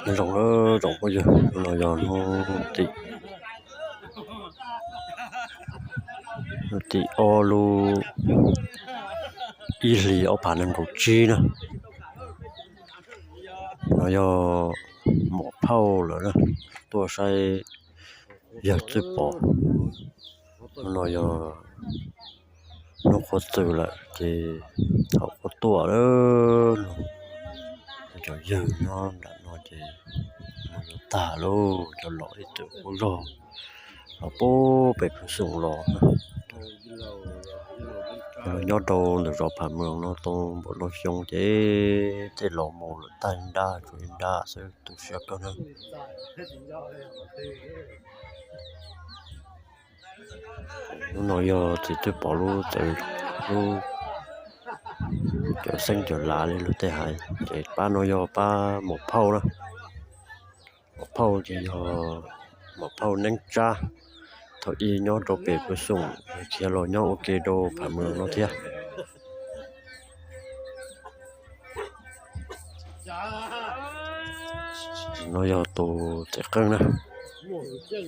Nyob zoo, zoo phooj ywg, no yog hnub tim, hnub tim ob lub ib hlis ob phav nees nkaum tsib na. No yog muam phauj lawm na, tuaj saib yawg Txwj Pov. No yog hnub qhua txws lawm ces thaum qhua tuaj lawm, cov yawg nyob nram no ces mus yuav tag lauj, cov laus ib txwm qub zog los puag pem Phu Xoom los. Nyob rau ntawm zos Pham Mws no tau npaum no xyoo ces tej laus mus lawm tag ib nrab, tshuav ib nrab xwb, tu siab kawg na. Lub no yog txiv Txwj Pov lub txawv, lub cawv xeeb cawv lav li luag tej hais. Ces pab no yog pab muam phauj na. Muam phauj ces yog muam phauj Neeb Tsab, thaum ub nyob rau pem Phu Xoom, khiav los nyob ua ke rau Pham Mws no thiab. No yog tus txiv qeej na. Tus txiv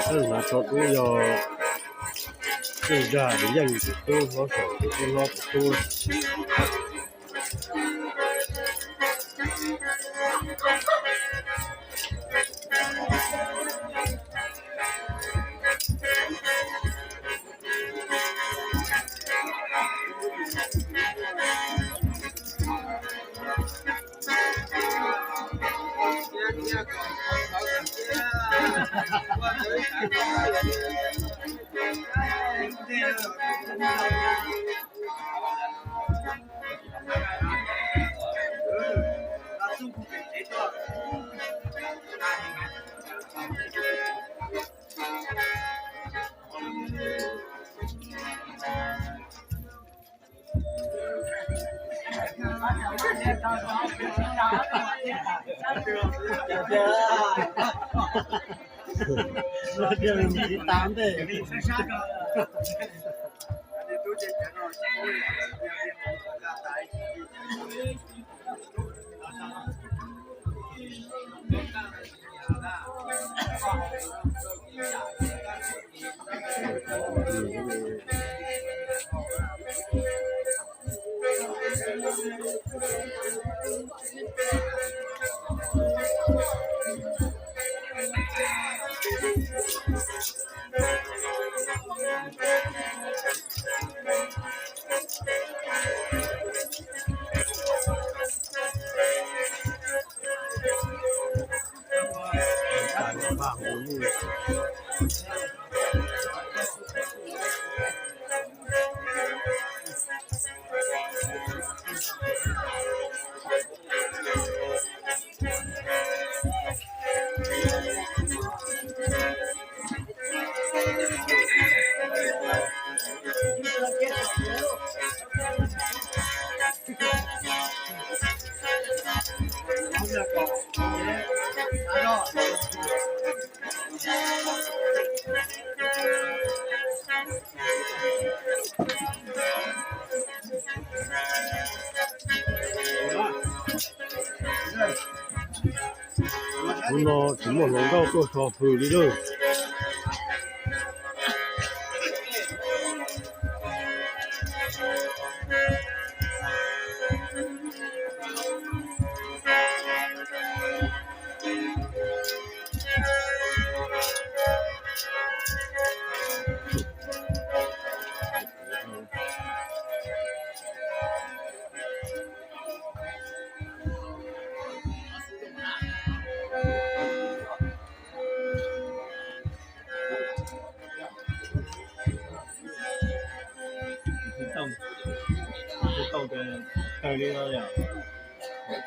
qeej no tso tub yog Txwj Zaj, yeej tus tub hlob saum, tus tub hlob tus tub. Hnub no tsis muaj hluas nkauj tuaj so hws li lawm.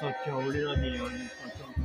Txog caug li no ces yog txog caug.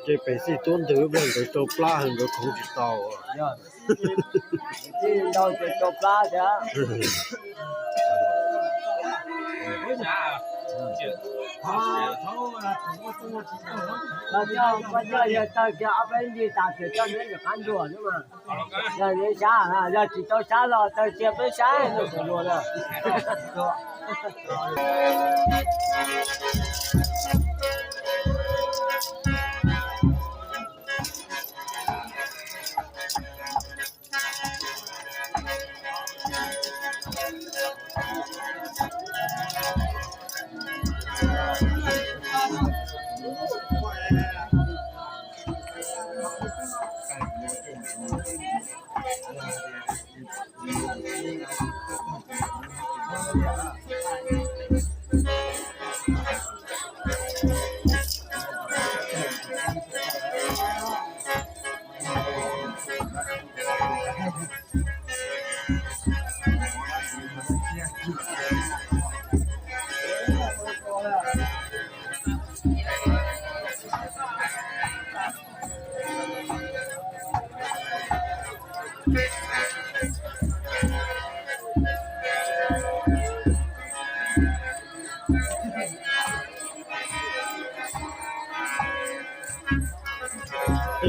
Ces pem xij tuab ntwg pliag nkawd rau plab nkawd khoov tsis tau. Ntau ces rau plab thiab. Koj coj yawg tawg kiag ob peb nti tas ces coj neb rov qab nruam xwb mas. Yog neb sab, yog tsis tau sab los tawg cia peb saib nws puas luag na.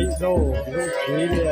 Ib zaug zoo kiv li.